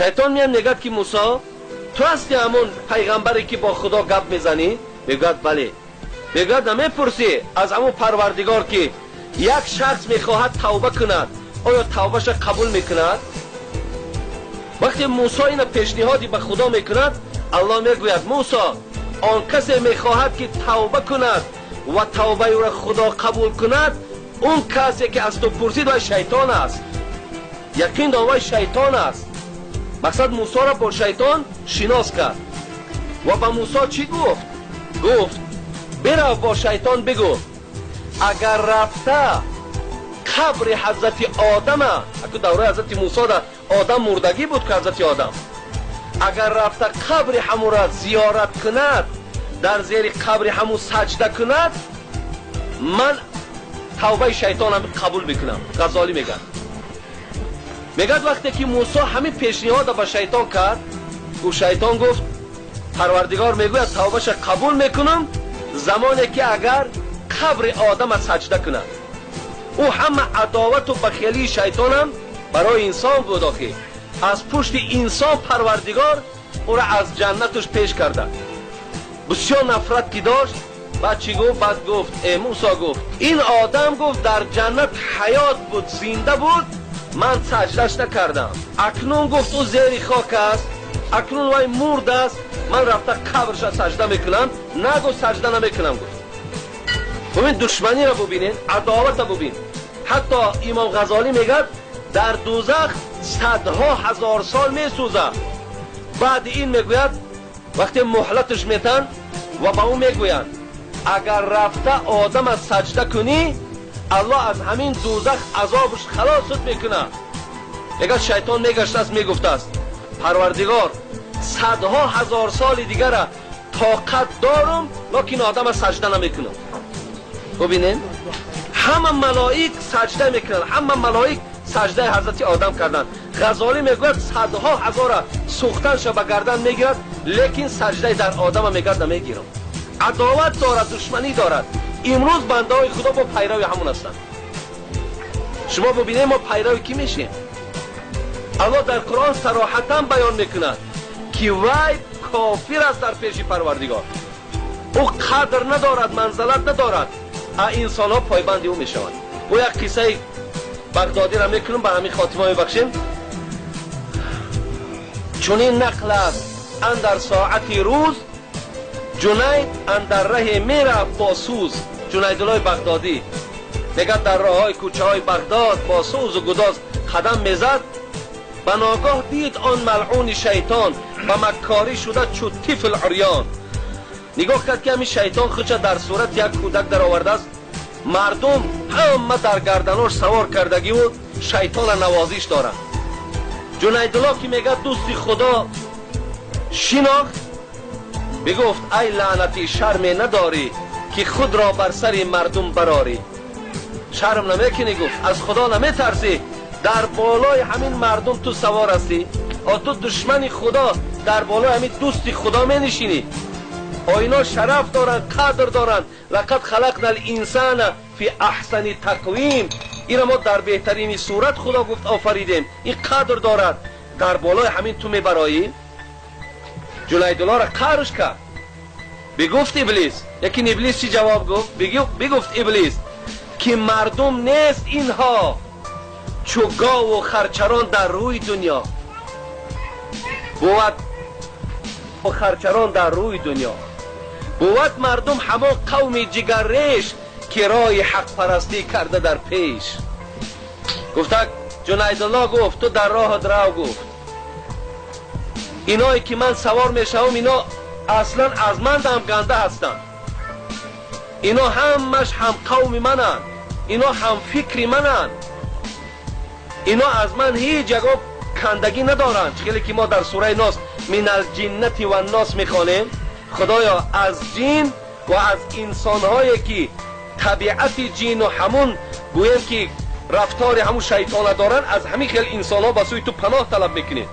Шайтон меяд, мегӯяд, ки Мусо, ту ҳасти ҳамон пайғамбаре, ки бо Худо гап мезанӣ? Мегӯяд: бале. Мегӯяд: намепурсӣ аз ҳамон Парвардигор, ки як шахс мехоҳад тавба кунад, оё тавбаша қабул мекунад? Вақте Мусо ина пешниҳоди ба Худо мекунад, Аллоҳ мегӯяд: Мусо, он касе мехоҳад, ки тавба кунад ва тавбаи ӯро Худо қабул кунад, он касе, ки аз ту пурсид, вай шайтон аст. Яқин дон, вай шайтон аст. Мақсад, Мусоро бо шайтон шинос кард. Ва ба Мусо чӣ гуфт? Гуфт: бирав, бо шайтон бигӯ, агар рафта қабри ҳазрати Одама, аку давраи ҳазрати Мусо да Одам мурдагӣ буд, ки ҳазрати Одам агар рафта қабри ҳамура зиёрат кунад, дар зери қабри ҳаму саҷда кунад, ман тавбаи шайтонам қабул мекунам. Ғазолӣ мегӯяд, вақте ки Мусо ҳамин пешниҳода ба шайтон кард, гуфт, шайтон гуфт: Парвардигор мегӯяд, тавбаша қабул мекунам, замоне ки агар қабри Одама саҷда кунад. Ӯ ҳама адовату бахелии шайтонам барои инсон буд. Охи, аз пушти инсон Парвардигор ӯро аз ҷаннатуш пеш карда, бисёр нафрат ки дошт. Баъд чӣ гуфт? Баъд гуфт: э Мусо, гуфт, ин одам, гуфт, дар ҷаннат ҳаёт буд, зинда буд, ман саҷдаш накардам. Акнун, гуфт, ӯ зери хок аст, акнун вай мурд аст, ман рафта қабрша саҷда мекунам? На, гуфт, саҷда намекунам. Гуфт, бубин, душманиро бубинед, адовата бубин. Ҳатто Имом Ғазолӣ мегӯяд, дар дӯзах садҳо ҳазор сол месӯзад. Баъди ин мегӯяд, вақте муҳлаташ метан ва ба ӯ мегӯянд, агар рафта Одама саҷда кунӣ, Аллоҳ аз ҳамин дӯзах азобаш халосат мекунад. Мегӯяд, шайтон мегаштааст, мегуфтааст: Парвардигор, садҳо ҳазор соли дигара тоқат дорум, лекин одама саҷда намекунам. Бубинед, ҳама малоик саҷда мекунанд, ҳама малоик саҷдаи ҳазрати Одам карданд. Ғазолӣ мегӯяд, садҳо ҳазора сӯхтанша ба гардан мегирад, лекин саҷдаи дар Одама, мегӯяд, намегирам. Адоват дорад, душманӣ дорад. Имрӯз бандаҳои Худо бо пайрави ҳамон ҳастанд. Шумо бубинед, мо пайрави кӣ мешем? Аллоҳ дар Қуръон сароҳатан баён мекунад, ки вай кофир аст дар пеши Парвардигор, ӯ қадр надорад, манзалат надорад, а инсонҳо пойбанди ӯ мешаванд. Ӯ як қиссаи бағдодиро мекунам, ба ҳамин хотима мебахшем. Чунин нақл аст: андар соати рӯз Ҷунайд андар раҳе мерафт бо сӯз. Ҷунайдуллои Бағдодӣ, мегӯяд, дар роҳҳои кӯчаҳои Бағдод бо сӯзу гудоз қадам мезад. Ба ногоҳ дид он малъуни шайтон ба маккорӣ шуда чу тифл урён. Нигоҳ кард, ки ҳамин шайтон худша дар сурати як кӯдак даровардааст. Мардум ҳама дар гарданош савор кардагиву шайтона навозиш доранд. Ҷунайдулло, ки мегӯяд, дӯсти Худо, шинохт, бигуфт: ай лаънатӣ, шарме надорӣ, ки худро бар сари мардум барорӣ? Шарм намекунӣ, гуфт, аз Худо наметарсӣ, дар болои ҳамин мардум ту савор ҳастӣ? О, ту душмани Худо дар болои ҳамин дӯсти Худо менишинӣ? О, ино шараф доранд, қадр доранд. لقد خلقنا الإنسان في أحسن تقويم. Ина мо дар беҳтарини сурат, Худо гуфт, офаридем, ин қадр дорад, дар болои ҳамин ту мебароӣ? Ҷунайдуллоро қарш кард. Бигуфт Иблис, лекин Иблис чӣ ҷавоб гуфт? Бигуфт Иблис, ки мардум нест инҳо, чу гову харчарон дар рӯи дунё бувад, харчарон дар рӯи дунё бувад. Мардум ҳамон қавми ҷигарреш, ки роҳи ҳақпарастӣ карда дар пеш. Гуфта, Ҷунайдулло гуфт: ту дар роҳат рав. Гуфт, иное ки ман савор мешавам, ино аслан аз ман дам ганда ҳастанд. Ино ҳамаш ҳамқавми мананд, ино ҳамфикри мананд, ино аз ман ҳеҷ ягон кандагӣ надоранд. Чӣ хеле ки мо дар сураи Нос من الجنة والناس мехонем, худоё, аз ҷин ва аз инсонҳое, ки табиати ҷину ҳамун, гӯем, ки рафтори ҳамун шайтона доранд, аз ҳамин хел инсонҳо ба сӯи ту паноҳ талаб мекунем.